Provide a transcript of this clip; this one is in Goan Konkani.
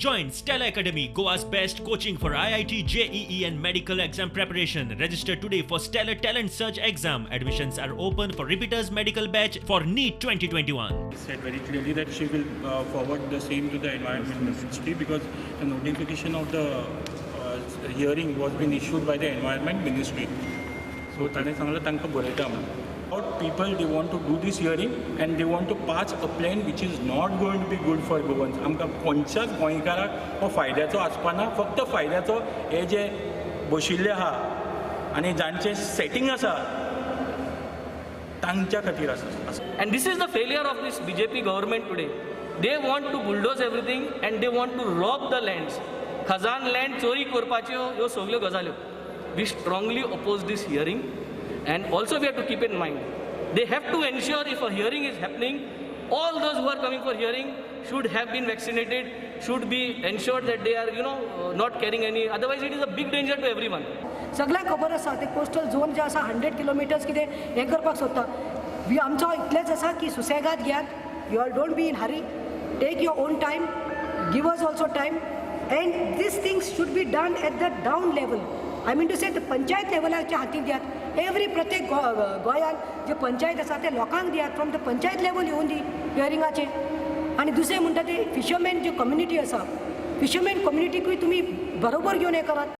Join Stella Academy, Goa's best coaching for IIT, JEE, and medical exam preparation. Register today for Stellar Talent Search exam. Admissions are open for repeaters medical batch for NEET 2021. Said very clearly that she will forward the same to the Environment Ministry because the notification of the hearing was been issued by the Environment Ministry. So ताणें सांगलां तांकां बरयता म्हणून. About people, they want to do this hearing and they want to pass a plan which is not going to be good for Goans. आमकां खंयच्याच गोंयकाराक हो फायद्याचो आसपा ना. फक्त फायद्याचो हे जे बशिल्ले आहा आनी जांचें सेटींग आसा तांच्या खातीर आसा. And this is the failure of this BJP government today. They want to bulldoze everything and they want to rob the lands. Khajan land चोरी करपाच्यो ह्यो सगल्यो गजाल्यो. We strongly oppose this hearing, and also we have to keep in mind, they have to ensure if a hearing is happening, all those who are coming for hearing should have been vaccinated, should be ensured that they are not carrying any, otherwise it is a big danger to everyone. सगळ्यांक खबर आसा ते कोस्टल झोन जे आसा 100 किलोमिटर्स कितें हें करपाक सोदता. वी आमचो इतलेंच आसा की सुसेगाद घेयात. You all don't be in hurry, take your own time, give us also time, and these things should be done at the down level. I mean to say, the panchayat लेवलाच्या हातीन दियात. एवरी प्रत्येक गोंयांत जे पंचायत आसा ते लोकांक दियात. फ्रॉम the panchayat level येवन दी हियरिंगाचें. आनी दुसरें म्हणटा ते फिशरमॅन जे कम्युनिटी आसा, फिशरमॅन कम्युनिटीकूय तुमी बरोबर घेवन हें करात.